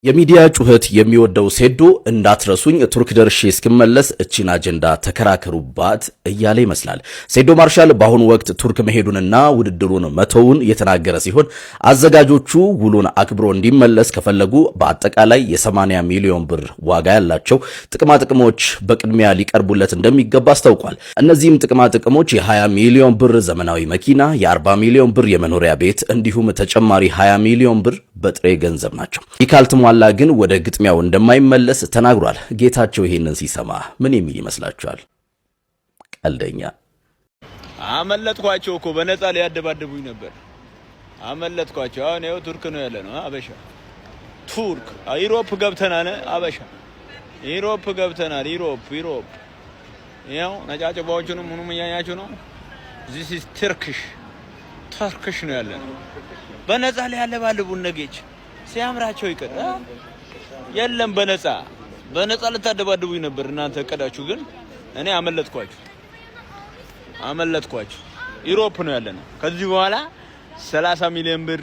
የሚዲያ ጩኸት የሚወደው ሴዶ "እንዳትረሱኝ፣ ቱርክ ደርሼ እስክመለስ እቺን አጀንዳ ተከራከሩባት" እያለ ይመስላል። ሴዶ ማርሻል በአሁኑ ወቅት ቱርክ መሄዱንና ውድድሩን መተውን የተናገረ ሲሆን፣ አዘጋጆቹ ውሉን አክብሮ እንዲመለስ ከፈለጉ በአጠቃላይ የ80 ሚሊዮን ብር ዋጋ ያላቸው ጥቅማ ጥቅሞች በቅድሚያ ሊቀርቡለት እንደሚገባ አስታውቋል። እነዚህም ጥቅማ ጥቅሞች የ20 ሚሊዮን ብር ዘመናዊ መኪና፣ የ40 ሚሊዮን ብር የመኖሪያ ቤት እንዲሁም ተጨማሪ 20 ሚሊዮን ብር በጥሬ ገንዘብ ናቸው። ይህ ካልተሟላ ግን ወደ ግጥሚያው እንደማይመለስ ተናግሯል። ጌታቸው ይሄንን ሲሰማ ምን የሚል ይመስላችኋል? ቀልደኛ። አመለጥኳቸው እኮ፣ በነፃ ሊያደባድቡኝ ነበር። አመለጥኳቸው። አሁን ይኸው ቱርክ ነው ያለ ነው። አበሻ ቱርክ Europe ገብተናል። አበሻ Europe ገብተናል። Europe፣ Europe። ይኸው ነጫጭባዎቹንም ምኑም እያያችሁ ነው። This is Turkish፣ Turkish ነው ያለ ነው። በነፃ ሊያለባልቡን ነጌች ሲያምራቸው ይቅር። የለም፣ በነፃ በነፃ ልታደባድቡኝ ነበር እናንተ እቅዳችሁ፣ ግን እኔ አመለጥኳችሁ፣ አመለጥኳችሁ። Europe ነው ያለነው። ከዚህ በኋላ 30 ሚሊዮን ብር፣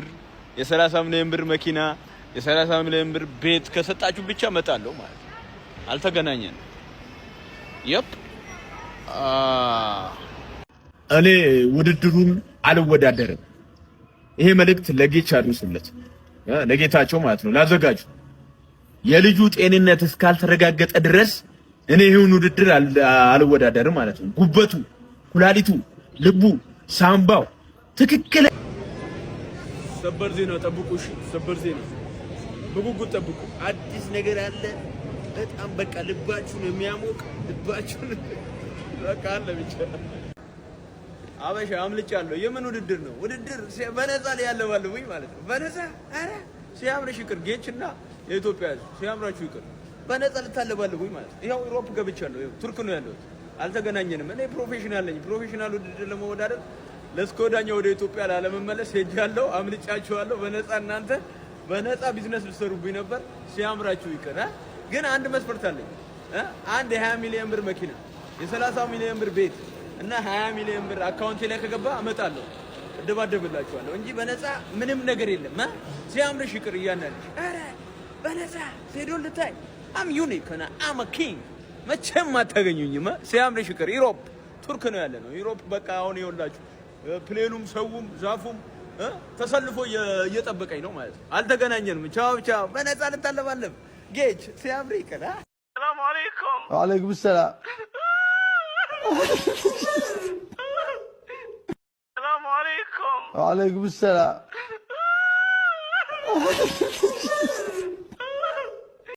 የ30 ሚሊዮን ብር መኪና፣ የ30 ሚሊዮን ብር ቤት ከሰጣችሁ ብቻ እመጣለሁ ማለት ነው። አልተገናኘንም። Yep። እኔ ውድድሩን አልወዳደርም። ይሄ መልእክት ለጌች አድርሱለት፣ ለጌታቸው ማለት ነው፣ ላዘጋጁ። የልጁ ጤንነት እስካልተረጋገጠ ድረስ እኔ ይሁን ውድድር አልወዳደርም ማለት ነው። ጉበቱ፣ ኩላሊቱ፣ ልቡ፣ ሳምባው ትክክል። ሰበር ዜና ጠብቁ። እሺ፣ ሰበር ዜና በጉጉት ጠብቁ። አዲስ ነገር አለ። በጣም በቃ ልባችሁን የሚያሞቅ፣ ልባችሁን በቃ አለ ብቻ። አበሻ አምልጫለሁ። የምን ውድድር ነው? ውድድር በነፃ ላይ ያለባልቡኝ ማለት ነው። በነፃ፣ ኧረ ሲያምርሽ ይቅር፣ ጌችና የኢትዮጵያ ሕዝብ ሲያምራችሁ ይቅር። በነፃ ልታለባልቡኝ ማለት ነው። ይኸው Europe ገብቻለሁ። ይኸው ቱርክ ነው ያለሁት። አልተገናኘንም። እኔ professional ነኝ። Professional ውድድር ለመወዳደር ለእስከ ወዲያኛው ወደ ኢትዮጵያ ላለመመለስ ሄጃለሁ። አምልጫችኋለሁ። በነፃ፣ እናንተ በነፃ ቢዝነስ ልትሰሩብኝ ነበር። ሲያምራችሁ ይቅር። ግን አንድ መስፈርት አለኝ። አንድ የ20 ሚሊዮን ብር መኪና፣ የ30 ሚሊዮን ብር ቤት እና 20 ሚሊዮን ብር አካውንቴ ላይ ከገባ እመጣለሁ፣ እደባደብላችኋለሁ እንጂ በነፃ ምንም ነገር የለም። ሲያምርሽ ይቅር እያንዳንድሽ። ኧረ በነፃ ሴዶን ልታይ፣ I'm unique፣ I'm king፣ መቼም አታገኙኝም። ሲያምርሽ ይቅር። Europe ቱርክ ነው ያለ ነው። Europe በቃ አሁን ይኸውላችሁ plane ኑም ሰውም ዛፉም ተሰልፎ እየጠበቀኝ ነው ማለት ነው። አልተገናኘንም። ቻው ቻው። በነፃ ልታለባለብ ጌች ሲያምር ይቅር። ሰላም አለይኩም። ወዓለይኩም ሰላም። ሰላም አለይኩም። ወዓለይኩም ሰላም።